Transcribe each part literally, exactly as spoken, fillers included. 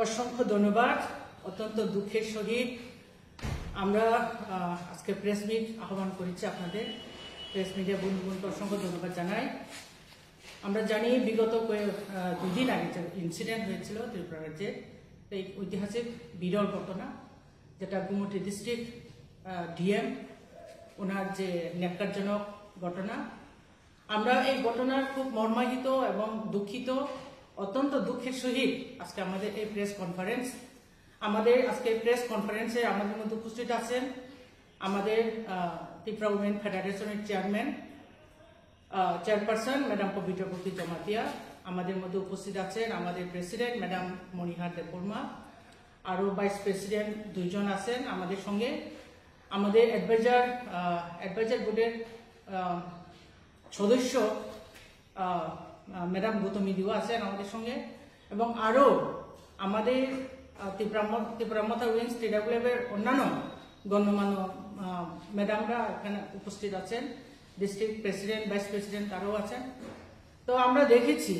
অসংখ্য ধন্যবাদ। অত্যন্ত দুঃখের সহিত আমরা আহ, আজকে প্রেস মিট আহ্বান করেছি আপনাদের। প্রেস মিডিয়া বন্ধুগণকে অসংখ্য ধন্যবাদ জানাই। আমরা জানি, বিগত কয়েক আহ, দুদিন আগে যে ইনসিডেন্ট হয়েছিল ত্রিপুরা রাজ্যে, এই ঐতিহাসিক বিরল ঘটনা, যেটা গোমতী ডিস্ট্রিক্ট ডিএম ওনার যে ন্যাক্কারজনক ঘটনা। আমরা এই ঘটনার খুব মর্মাহত এবং দুঃখিত। অত্যন্ত দুঃখের সহিত আজকে আমাদের এই প্রেস কনফারেন্স। আমাদের আজকে প্রেস কনফারেন্সে আমাদের মধ্যে উপস্থিত আছেন আমাদের আহ, ত্রিপুরা উইমেন ফেডারেশনের চেয়ারম্যান, চেয়ারপারসন ম্যাডাম পবিত্রবতী জমাতিয়া। আমাদের মধ্যে উপস্থিত আছেন আমাদের প্রেসিডেন্ট ম্যাডাম মণিহার দেববর্মা। আরও ভাইস প্রেসিডেন্ট দুইজন আছেন আমাদের সঙ্গে। আমাদের অ্যাডভাইজার অ্যাডভাইজার বোর্ডের সদস্য ম্যাডাম গৌতমী দিও আছেন আমাদের সঙ্গে। এবং আরও আমাদের আহ, ত্রিপুরা ম- ত্রিপুরা মথা উইংস টিডাব্লিউএফ এর অন্যান্য গণ্যমান্য আহ, ম্যাডামরা এখানে উপস্থিত আছেন। ডিস্ট্রিক্ট প্রেসিডেন্ট, ভাইস প্রেসিডেন্ট তারাও আছেন। তো আমরা দেখেছি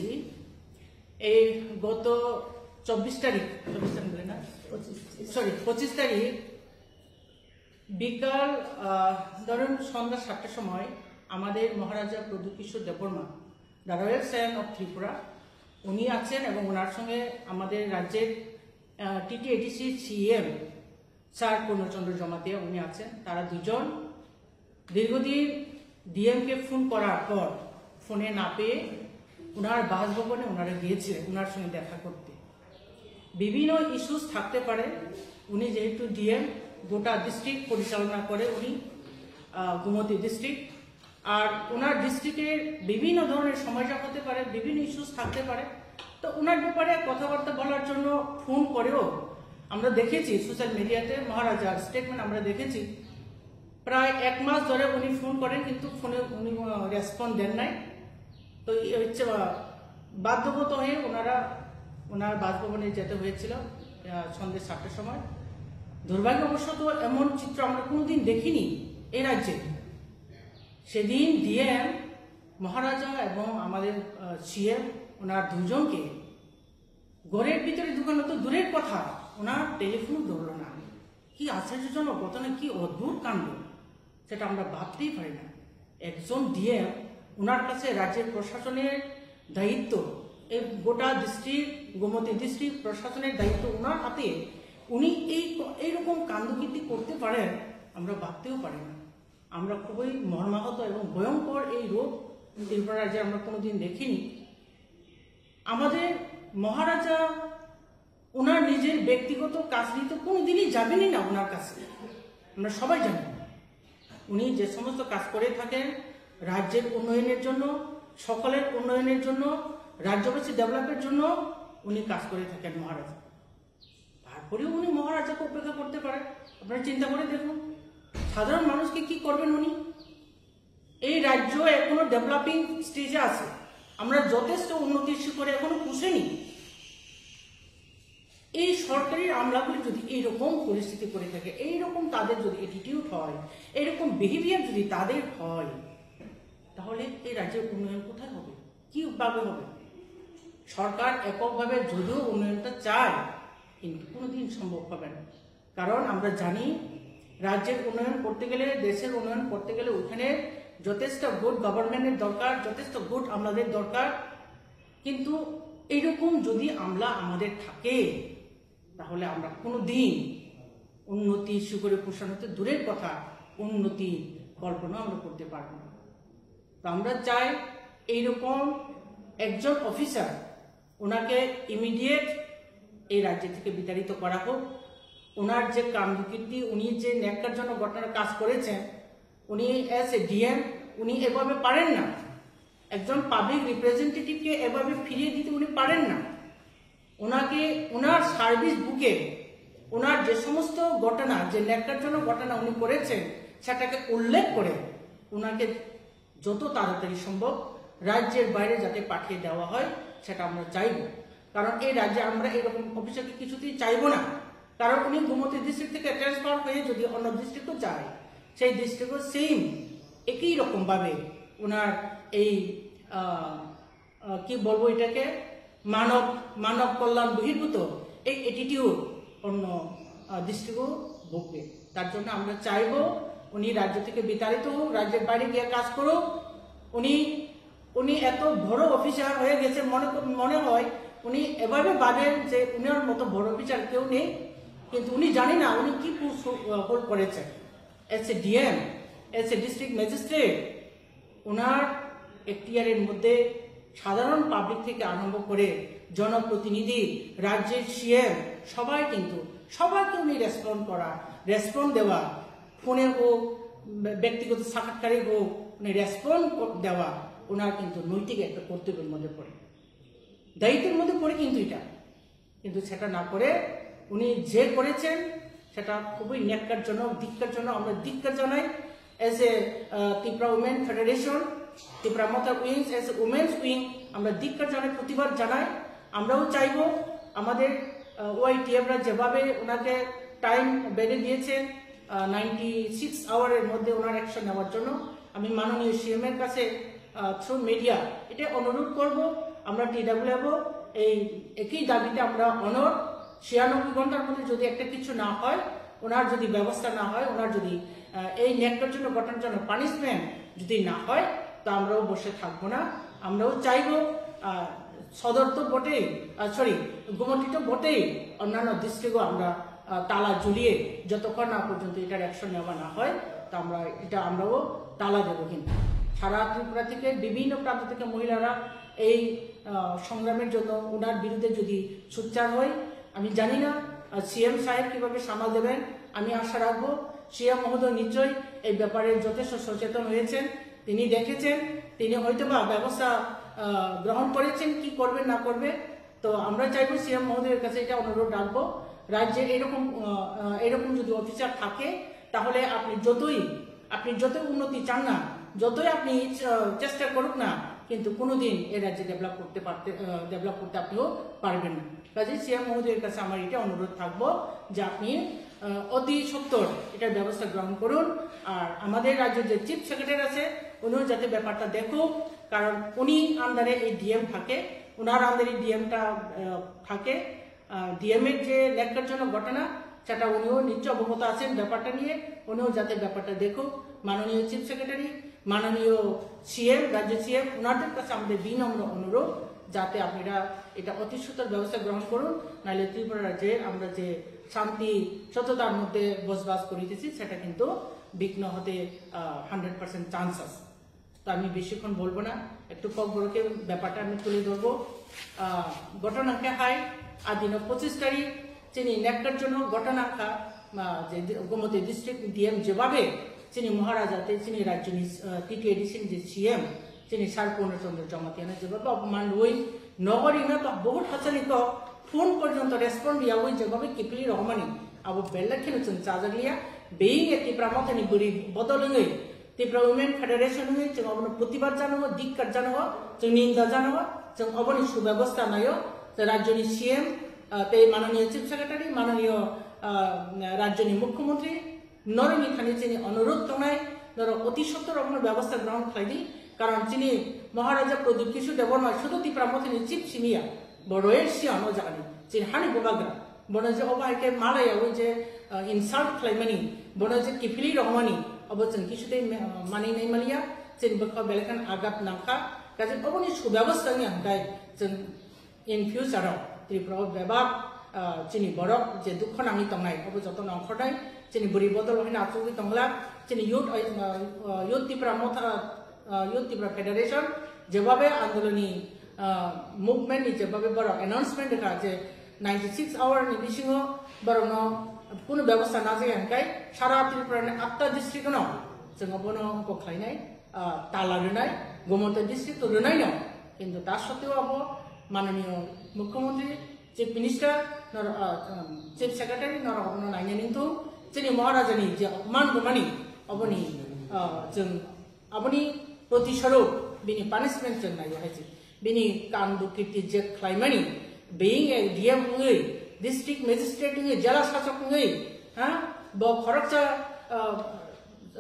এই গত চব্বিশ তারিখ, চব্বিশ তারিখ বলে না, সরি, পঁচিশ তারিখ বিকাল আহ, ধরুন সন্ধ্যা সাতটার সময় আমাদের মহারাজা প্রদ্যুৎ কিশোর দেববর্মা, দ্য রয়্যাল সায়ন অফ ত্রিপুরা, উনি আছেন এবং ওনার সঙ্গে আমাদের রাজ্যের টিটিএডিসি সিএম স্যার পূর্ণচন্দ্র জমাতিয়া উনি আছেন। তারা দুজন দীর্ঘদিন ডিএমকে ফোন করার পর ফোনে না পেয়ে ওনার বাসভবনে ওনারা গিয়েছিলেন ওনার সঙ্গে দেখা করতে। বিভিন্ন ইস্যুস থাকতে পারে। উনি যেহেতু ডিএম, গোটা ডিস্ট্রিক্ট পরিচালনা করে উনি, আহ, গোমতী ডিস্ট্রিক্ট। আর ওনার ডিস্ট্রিক্টের বিভিন্ন ধরনের সমস্যা হতে পারে, বিভিন্ন ইস্যুস থাকতে পারে। তো ওনার ব্যাপারে কথাবার্তা বলার জন্য ফোন করেও আমরা দেখেছি, সোশ্যাল মিডিয়াতে মহারাজার স্টেটমেন্ট আমরা দেখেছি। প্রায় এক মাস ধরে উনি ফোন করেন, কিন্তু ফোনে উনি রেসপন্স দেন নাই। তো এই হচ্ছে, আহ, বাধ্যগত হয়ে ওনারা ওনার বাসভবনে যেতে হয়েছিল আহ, সন্ধ্যে সাতটার সময়। দুর্ভাগ্যবশত এমন চিত্র আমরা কোনোদিন দেখিনি এই রাজ্যে। সেদিন ডিএম মহারাজা এবং আমাদের সিএম ওনার দুজনকে ঘরের ভিতরে ঢুকানো তো দূরের কথা, ওনার টেলিফোন ধরলো না। কি আশ্চর্যজনক ঘটনা, কি অদ্ভুত কাণ্ড, সেটা আমরা ভাবতেই পারি না। একজন ডিএম, ওনার কাছে রাজ্যের প্রশাসনের দায়িত্ব, এই গোটা ডিস্ট্রিক্ট, গোমতী ডিস্ট্রিক্ট প্রশাসনের দায়িত্ব ওনার হাতে, উনি এই ক- এইরকম কাণ্ডকীর্তি করতে পারেন, আমরা ভাবতেও পারি না। আমরা খুবই মর্মাহত এবং ভয়ঙ্কর এই রোগ ত্রিপুরা রাজ্যে আমরা কোনোদিন দেখিনি। আমাদের মহারাজা ওনার নিজের ব্যক্তিগত কাজ নিয়ে তো কোনোদিনই যাবেনই না ওনার কাছে, আমরা সবাই জানি। উনি যে সমস্ত কাজ করে থাকেন রাজ্যের উন্নয়নের জন্য, সকলের উন্নয়নের জন্য, রাজ্যবাসী ডেভেলপের জন্য উনি কাজ করে থাকেন মহারাজা। তারপরেও উনি মহারাজাকে উপেক্ষা করতে পারেন। আপনারা চিন্তা করে দেখুন, সাধারণ মানুষকে কি করবেন উনি। এই রাজ্য এখনো ডেভেলপিং স্টেজে আছে, আমরা যথেষ্ট উন্নতির শিখরে এখনো পৌঁছেনি। এই সরকারের আমলাগুলি যদি এইরকম পরিস্থিতি করে থাকে, এইরকম তাদের যদি অ্যাটিটিউড হয়, এইরকম বিহেভিয়ার যদি তাদের হয়, তাহলে এই রাজ্যের উন্নয়ন কোথায় হবে, কিভাবে হবে? সরকার এককভাবে যদিও উন্নয়নটা চায়, কিন্তু কোনোদিন সম্ভব হবে না। কারণ আমরা জানি, রাজ্যের উন্নয়ন করতে গেলে, দেশের উন্নয়ন করতে গেলে ওখানে যথেষ্ট গুড গভর্নমেন্টের দরকার, যথেষ্ট গুড আমলাদের দরকার। কিন্তু এইরকম যদি আমলা আমাদের থাকে, তাহলে আমরা কোনো দিন উন্নতি শিখরে পৌঁছানো তো দূরের কথা, উন্নতি কল্পনা আমরা করতে পারবো না। তো আমরা চাই এইরকম একজন অফিসার, ওনাকে ইমিডিয়েট এই রাজ্য থেকে বিতাড়িত করা হোক। ওনার যে কাণ্ডকীর্তি, উনি যে ন্যাক্কারজনক ঘটনা কাজ করেছেন, উনি অ্যাজ এ ডিএম উনি এভাবে পারেন না, একজন পাবলিক রিপ্রেজেন্টেটিভকে এভাবে ফিরিয়ে দিতে উনি পারেন না। ওনাকে, ওনার সার্ভিস বুকে ওনার যে সমস্ত ঘটনা, যে ন্যাক্কারজনক ঘটনা উনি করেছেন, সেটাকে উল্লেখ করে ওনাকে যত তাড়াতাড়ি সম্ভব রাজ্যের বাইরে যাতে পাঠিয়ে দেওয়া হয়, সেটা আমরা চাইব। কারণ এই রাজ্যে আমরা এরকম অফিসারকে কিছুতেই চাইব না। কারণ উনি গোমতী ডিস্ট্রিক্ট থেকে ট্রান্সফার হয়ে যদি অন্য ডিস্ট্রিক্টও যায়, সেই ডিস্ট্রিক্টও সেম একই রকমভাবে ওনার এই আহ, আহ, কি বলবো এটাকে, মানব মানব কল্যাণ বহির্ভূত এই অ্যাটিটিউড অন্য ডিস্ট্রিক্টও ভুগবে। তার জন্য আমরা চাইবো উনি রাজ্য থেকে বিতাড়িত হোক, রাজ্যের বাইরে গিয়ে কাজ করুক। উনি উনি এত বড় অফিসার হয়ে গেছে, মনে কর- মনে হয় উনি এভাবে ভাবেন যে উনার মতো বড় অফিসার কেউ নেই, কিন্তু উনি জানি না উনি কি পোস্ট হোল্ড করেছেন। As a DM, as a district magistrate, ওনার এখতিয়ারের মধ্যে সাধারণ পাবলিক থেকে আরম্ভ করে জনপ্রতিনিধি, রাজ্যের সিএম, সবাই কিন্তু, সবাইকে উনি রেসপন্ড করা, রেসপন্ড দেওয়া, ফোনে হোক, ব্য- ব্যক্তিগত সাক্ষাৎকারে হোক, উনি রেসপন্ড দেওয়া ওনার কিন্তু নৈতিক একটা কর্তব্যের মধ্যে পড়ে, দায়িত্বের মধ্যে পড়ে কিন্তু এটা। কিন্তু সেটা না করে উনি যে করেছেন, সেটা খুবই ন্যাক্কারজনক, ধিক্কারজনক। আমরা ধিক্কার জানাই as a Tripura women federation, Tripura Motha wings, as a women's wing. আমরা ধিক্কার জানাই, প্রতিবাদ জানাই। আমরাও চাইবো আমাদের ওয়াইটিএফরা যেভাবে ওনাকে টাইম বেঁধে দিয়েছেন, নাইনটি সিক্স আওয়ারের মধ্যে ওনার অ্যাকশন নেওয়ার জন্য, আমি মাননীয় সিএম এর কাছে থ্রু মিডিয়া এটা অনুরোধ করব। আমরা টিডাব্লিউএফও এই একই দাবিতে আমরা অনর। ছিয়ানব্বই ঘন্টার মধ্যে যদি একটা কিছু না হয়, ওনার যদি ব্যবস্থা না হয়, ওনার যদি আহ, এই ন্যাক্কারজনক ঘটনার জন্য পানিশমেন্ট যদি না হয়, তো আমরাও বসে থাকবো না। আমরাও চাইবো, আহ, সদর তো বটেই, সরি, গোমতী তো বটেই, অন্যান্য ডিস্ট্রিক্টও আমরা আহ, তালা ঝুলিয়ে যতক্ষণ না পর্যন্ত এটার অ্যাকশন নেওয়া না হয়, তো আমরা এটা আমরাও তালা দেবো। কিন্তু সারা ত্রিপুরা থেকে বিভিন্ন প্রান্ত থেকে মহিলারা এই আহ, সংগ্রামের জন্য ওনার বিরুদ্ধে যদি সোচ্চার হয়, আমি জানি না সিএম সাহেব কিভাবে সামাল দেবেন। আমি আশা রাখবো সিএম মহোদয় নিশ্চয়ই এই ব্যাপারে যথেষ্ট সচেতন হয়েছেন, তিনি দেখেছেন, তিনি হয়তো বা ব্যবস্থা আহ, গ্রহণ করেছেন, কি করবেন না করবে। তো আমরা চাইবো সিএম মহোদয়ের কাছে এটা অনুরোধ রাখবো, রাজ্যে এরকম আহ, আহ, এরকম যদি অফিসার থাকে, তাহলে আপনি যতই আপনি যতই উন্নতি চান না, যতই আপনি ইচ্ছা- চেষ্টা করুক না, কিন্তু কোনোদিন এ রাজ্যে ডেভেলপ করতে পারতে ডেভেলপ করতে আপনিও পারবেন না। কাজেই সিএম মহোদয়ের কাছে আমার এটা অনুরোধ থাকবো যে আপনি আহ, অতি সত্বর এটার ব্যবস্থা গ্রহণ করুন। আর আমাদের রাজ্যের যে চিফ সেক্রেটারি আছে, উনিও যাতে ব্যাপারটা দেখুক, কারণ উনি আন্ডারে এই ডিএম থাকে, ওনার আন্ডারে ডিএমটা থাকে। ডিএম এর যে ন্যাক্কারজনক ঘটনা, সেটা উনিও নিশ্চয় অবগত আছেন ব্যাপারটা নিয়ে, উনিও যাতে ব্যাপারটা দেখুক। মাননীয় চিফ সেক্রেটারি, মাননীয় সিএম, রাজ্য সিএম, ওনাদের কাছে আমাদের বিনম্র অনুরোধ, যাতে আপনারা এটা অতি সত্বর ব্যবস্থা গ্রহণ করুন, নাহলে ত্রিপুরা রাজ্যে আমরা যে শান্তি সততার মধ্যে বসবাস করিতেছি, সেটা কিন্তু বিঘ্ন হতে হান্ড্রেড পার্সেন্ট চান্স আছে। তো আমি বেশিক্ষণ বলবো না, একটু ককবরকে ব্যাপারটা আমি তুলে ধরবো। আহ, ঘটনা কে হাই, আদিন পঁচিশ তারিখ চিনি ন্যাক্কারজনক ঘটনা খা, আহ, যে দি- গোমতী ডিস্ট্রিক্ট ডিএম যেভাবে চিনি মহারাজাতে চিনি রাজ্যনি টিটিএডিসি যে সিএম চিনি স্যার পূর্ণচন্দ্র জমাতিয়ানো যেভাবে অপমান রুই নগরী না তো বহুত হাসানি তো ফোন পর্যন্ত রেসপন্ড ইয়াবই যেভাবে কিপলি রহমানি আবো বেল্লা খেলে চুন চাজাগলিয়া বেইং এ ত্রিপুরা মথানি বুড়ি বদল হয়ে Tipra Women Federation hwnwi chwng obono protibad jano, dikkar jano, chwng ninda jano, chwng oboni subebostha naio, je rajyoni C M, ah, tei mananiyo Chief Secretary, mananiyo, ah, rajyoni Mukhyamantri, norokni thani chini onurodh tongnai, norok oti sottor obono bebostha grohon khlai di, karon chini Maharaja Pradyut Kishore Debbarma sudu Tipra Mothani Chief simiya, bo royal siyam o jagani, chini hani bubagra. Bono je obo hai khe malaya wi je, ah, insult khlaimani, bono je kiphilwi rwmani, obo chwng kisu tei ma-, manwi nai maliya, chini bwkha belai kheno agat nangkha. Kaisa oboni subebostha wngya hwnkhe chwng in future o Tripura o bebak, ah, chini borok je dukho nangwi tongnai, obo joto nongkhornai, chini bwrwi bodol haino achugwi tongla, chini youth, ah, ah, youth Tipra Motha, ah, Youth Tipra Federation, jebabe andoloni, ah, movement ni jebabe borok announcement rwkha je ninety six hour ni bisingo borokno kunu bebostha najaya hwnkhe sara Tripura ni atta district no chwng bono kokhlainai, ah, tala rwnai, Gomoti district to rwnai no, kintu ta sotteo abo mananiyo Mukhyamantri, Chief Minister, nor-, ah, um, Chief Secretary norok abono nainani wngthung, chini Maharajani je opman rwmani oboni, ah, chwng Aboni protiswarop bini punishment chwng naiyo hai se. Bini kandu kirti je khlaimani, being a D M wngwi, district magistrate wngwi, jela sasok wngwi, ha? Bo khoroksa, ah,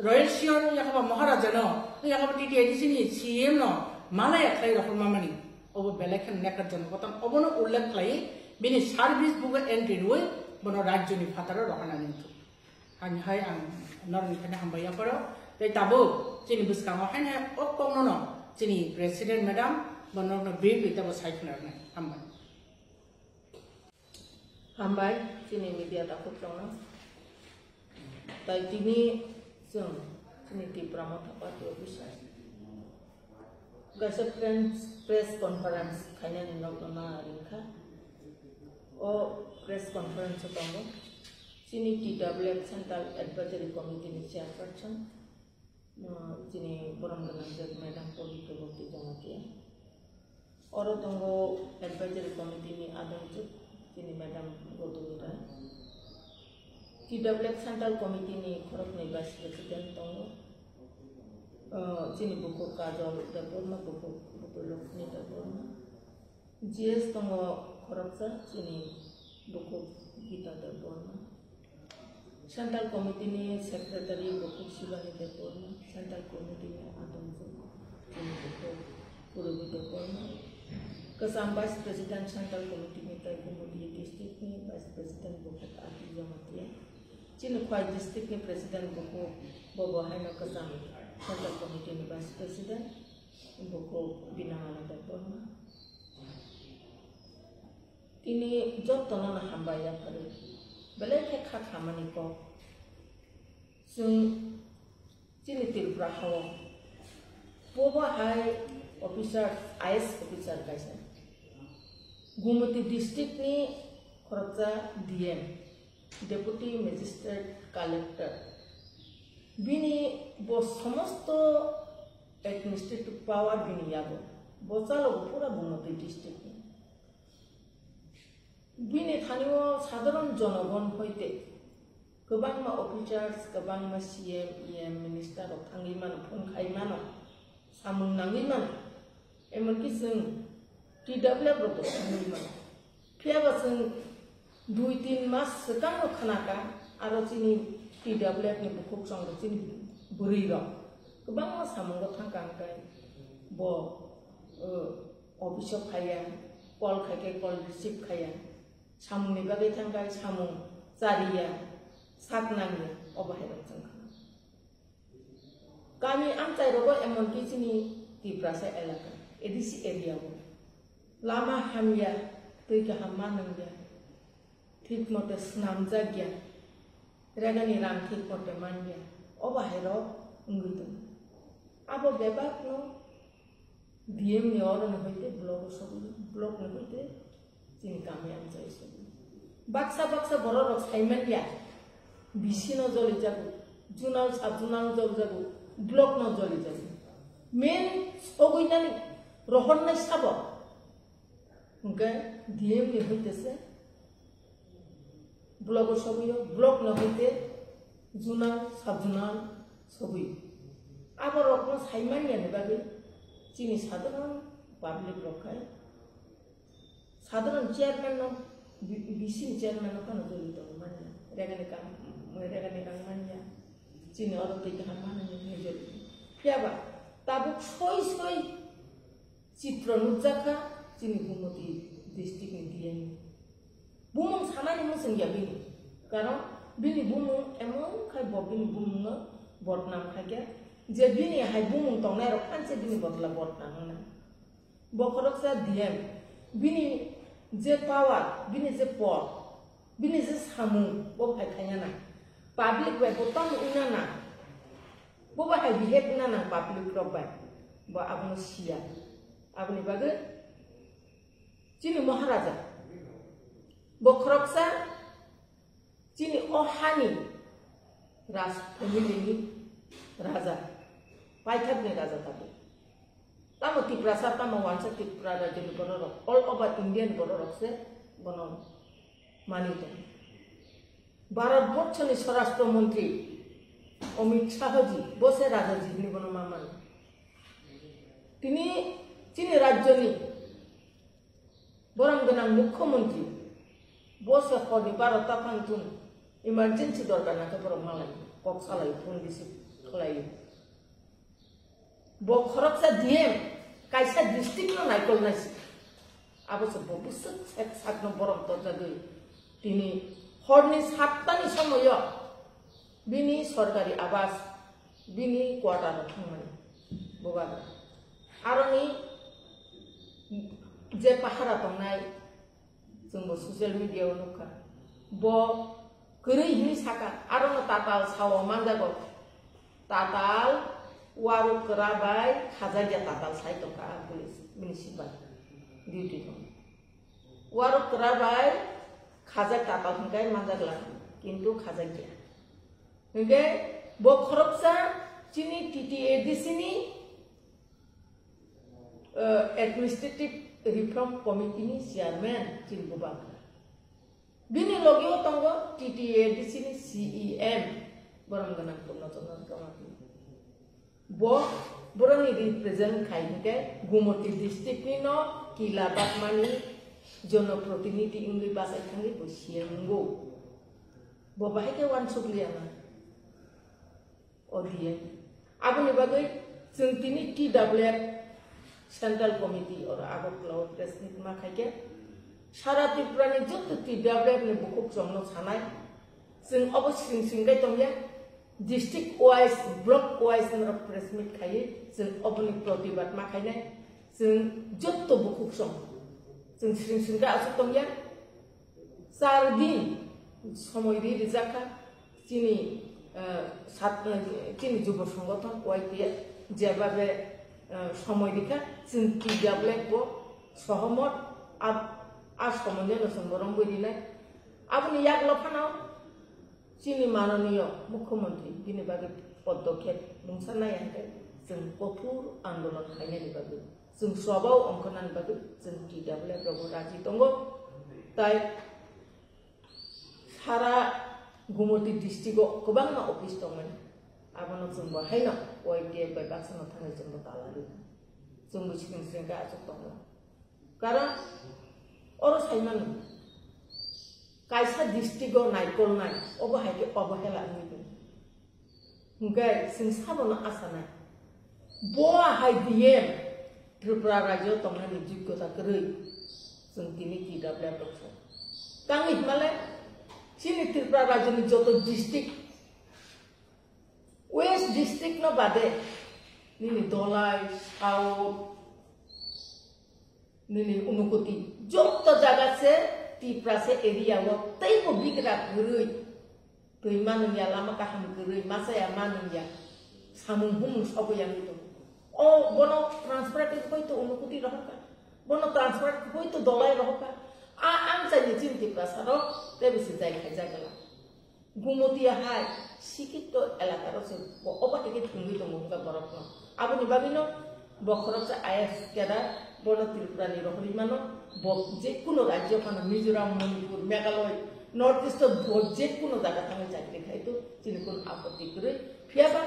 royal siyam wngya kha ba Maharaja no, wngya kha ba T T A D C ni C M no, malaya khlai rokma mani. Obo belai kheno nekar jono kotom obono ullekh khlai Bini service bugo entry rwi bono rajyoni phataro rohornani wngthok. Ani hai ang norokni thani hambai yapharo. Tei tabuk chini bwskango haino o kokno no chini president madam bono norokno briefly teibo sai khwnarnai. Hambai. Hambai, chini media takhuk tongno. Tai tini chwng chini Tipra Motha Party office kaisa press, press conference khainani nokno ma ringkha. O press conference o tongo chini T W F Central Advisory Committee ni chairperson, uh, chini borom gwnang je Madam Pabitra Bhakti Jamatia. Oro tongo advisory committee ni adongchuk chini Madam Goutami Rai. T W F Central Committee ni khoroknwi vice president tongo. Uh, chini bukhuk Kajol Debbarma, bukhuk Bupilokni Debbarma. G S tongo khoroksa chini bukhuk Gita Debbarma. Central Committee ni Secretary bukhuk Shivani Debbarma, Central Committee ni adongchuk chini bukhuk Purbi Debbarma. Kwcham Vice President Central Committee ni tei Gumoti District ni Vice President bukhuk Ati Jamatia. Chini Khwai District ni President bukhuk bobo haino kwcham Central Committee ni Vice President bukhuk Binamala Debbarma. Tini jotono no hambai yaphari. Belai khe kha khamani kok. Chwng chini Tripura hao. Bobo hai officer, I A S officer kaisa. Gumoti district ni khoroksa D M, Deputy Magistrate Collector. Bini bo somosto administrative power bini yago. Bo chalogo pura Gumoti district ni. Bini thani o sadharon jonogon hoite kwbangma officers, kwbangma C M, E M, minister rok thangwi mano, phone khai mano, samung nangwi mano, emonki chwng T W F rok bo thangwi mano. Phiya ba chwng dui tin mas swkang no khna kha, aro chini T W F ni bukhuk chwng rok chini bwrwi rok kwbangma samung rok thang kha, hwnkhe bo, uh, office o phaiya, call khai khe call receive khaiya, samung ni bagwi thang kha samung chariya, sak nangya, obo hai rok chwng kha. Kami amchai rogo emonki chini Tiprasa elaka, A D C area o lama hamya, twi kaham ma nangya, thik mote swnamjakya, regani rang thik mote manya, obo hai rok wngwi tongo. Abo bebak no D M ni oro ni hoite block o sogwi, block ni hoite chini kami amchai sogwi. Baksa baksa borok rok sai manya, B C no joli jago, zonal, sub zonal no joli jago, block no joli jago. Main sogwi nani rohor nai sabo. Hwnkhe D M ni hoite se block o sogwi o, block no hoite zonal, sub zonal sogwi. Abo rok no sai manya ni bagwi chini sadharon public rok khai Sadharon chairman no, B-, B C ni chairman no phano joli tongo manya. Regani kam, regani rang manya. Chini oro twi kaham manya hinwi joli. Phiya ba, tabuk soi soi chitro nukjak kha chini Gumoti district ni D M. Bumung sanani mwswng ya bini. Karon bini bumung emon khai bo bini bumung no bodnam khai khe je bini hai bumung tongnai rok phan se bini bodla bodnam wngnai. Bo khoroksa D M, bini je power, bini je por, bini je samung, bo phai khaina nang. Public bai bo tamo wngna nang. Bo bai hai behave wngna nang public rok bai. Bo abono siya. Aboni bagwi chini Maharaja. Bo khoroksa Chini o hani Raj family ni raja, paithak ni raja tabuk. Tamo Tiprasa, tamo wansa Tripura rajyo ni borok rok, all over India ni borok rok se bono mani tongo. Bharat Borsho ni Swarashtra Mantri Amit Shah ji, bo se raja ji hinwi bono ma mano. Tini chini rajyo ni Borom gwnang mukhyamantri, bo se horni barota phang chun emergency dorkar nangkhe borok malai kok salai phone receive khlai. Bo khoroksa D M kaisa district no naikol naisi. Abo se bo bwswk sek sakno borom torjagwi tini horni sattani somoyo bini sorkari abas, bini quarter-o thangmani bubagra. Aroni je pahara tongnai, chwngbo social media-o nukha. Bo kwrwi hwnwi saka, arono tatal sao manjago. Tatal, waruk kwra bai khajakya tatal sai tongkha a police, bini sipai duty tong. Waruk kwra bai khajak tatal hwnkhe manjak lang, kintu khajakya. Hwnkhe bo khoroksa chini T T A D C ni, eh, Administrative Reform Committee ni chairman chini bubagra. Bini logio tongo T T A D C ni C E M, borom gwnang Purno Chandra Kamathi. Bo boroni represent khai hwnkhe Gumoti district ni no kila bakmani jonoprotinidhi wngwi bachai thangwi bo C M wngo. Bo bahai khe uansuk liya na. O D M. Aboni bagwi chwng tini T W F Central Committee oro Agartala o press meet ma khaikhe sara Tripura ni joto T W F ni bukhuk chwngno sanai, chwng obo sring sring kai tongya, district wise, block wise no press meet khaiwi chwng oboni protibad ma khainai, chwng joto bukhuk chwng chwng sring sring kai aswk tongya. Char din somoi ri rijak kha chini, eh, sat-, eh, chini Jubo Songothon Y T F jebabe, eh, somoi rikha chwng T W F bo sohomot a, a somoi no chwng bo romwi rinai. Aboni yagulo phano chini mananiyo mukhyamantri bini bagwi podokkhep mungsa nai hwnkhe chwng kothor andolon khainani bagwi. Chwng swbao ongkhornani bagwi chwng T W F rogo raji tongo. Tai sara Gumoti district o kwbangma office tongmani. Abono chwng bo haino Y T F bai baksano thangwi chwng bo tala rw. Chwng bo sring sring khe achuk tongo. Karon oro saimano kaisa district o naikolnai obo hai khe obohela wngwi tongo. Hwnkhe chwng sabono asanai, bo hai D M Tripura rajyo tongnani joggota kwrwi chwng tini T W F rok sa. Tangwi hwnmale chini Tripura rajyoni joto district, West district no bade nini Dolai, South, nini Unukoti, joto jaga se Tiprasa area o teibo bigra kwrwi. Twi manungya, lama kaham kwrwi, machaya manungya, samung humung sobo yangwi tongo. O bono transfer khe hoito Unukoti rohorkha, bono transfer khe hoito Dolai rohorkha. A ang chaini chini Tiprasa rok teibo se jai khaijak gala. Gumutia hai sikito elaka rok se bo obo hai khe thwngwi tongo wngkha borokno. Aboni bagwino bo khoroksa I A S cadre, bono Tripura ni rohorwi mano, bo jekuno rajyo phano Mizoram, Manipur, Meghalaya, North East o bo jekuno jaga thangwi chakri khai to chini kun apotti kwrwi. Phiyaba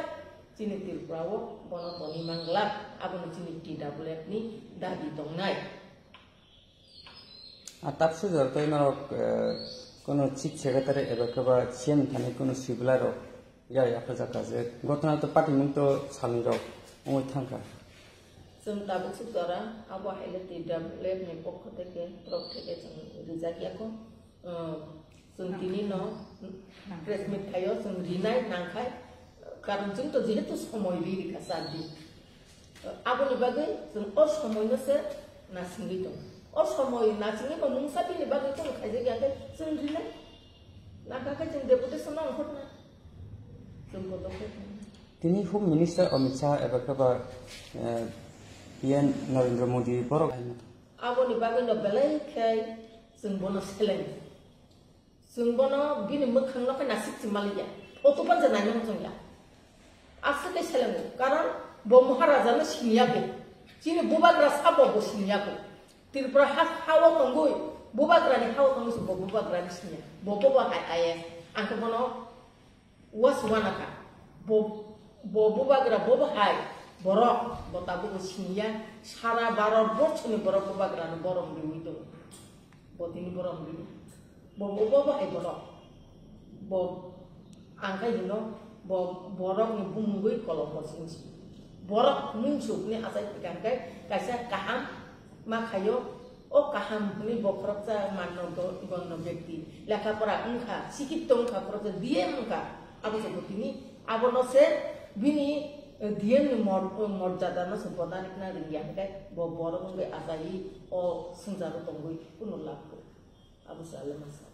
chini Tripura o bono toni mangla, abono chini T W F ni dabi tongnai. A tapsujak tei norok, eh, kono chief secretary eba khe ba C M thani kono sibla rok ya yaphajak kha je gotna to party mung to salni rok ongoi thangkha. Chwng tabuk suk jora abo haile T W F ni pokho theke, borok theke chwng rijak ya kho. Eh, chwng tini no press meet khaio, chwng rinai nangkhai, karon chwng to jehetu somoi ri rikha char din. Aboni bagwi chwng o somoino se nasingwi tongo. O somoi nasingwi bo mungsa bini bagwi kono khaijak ya khe chwng rinai. Nangkha khe chwng deputation no ongkhorna. Chwng bo dokhe. Tini Home Minister Amit Shah eba khe ba, eh, P M Narendra Modi borok. Aboni bagwi no belai khe chwng bono seleng. Chwng bono bini mwkhang no khe nasik se maliya. Photo pan je naina muchung ya. Aswk khe selengo. Karon bo Maharaja no siniya bo. Chini bubagra sabo bo siniya bo. Tripura ha, hao tongwi, bubagra ni hao tongwi se bo bubagra ni siniya. Bo bo bo hai I A S. Ang khe bono was wana kha. Bo, bo bubagra bo bo hai. Borok, bo tabuk bo siniya. Sara Bharat borso ni borok bubagra no borom riwi tongo. Bo tini borom riwi. Bo, bo, bo, bo hai borok. Bo, ang khai hino, bo, borok ni bumungwi kolok bo sini si. Borok mungsuk ni achai thika hwnkhe kaisa kaham ma khaio, O kaham hwnwi bo khoroksa manno go-, gonno bekti. Lekha pora wngkha, sikitto wngkha, khoroksa D M wngkha. Abo se bo tini, abono se bini, eh, D M ni mor-, eh, morjada no se bo narikna rwngya hwnkhe bo borok wngwi achaiwi o swngcharo tongwi kunu lab kwrwi. Abo se alama sa.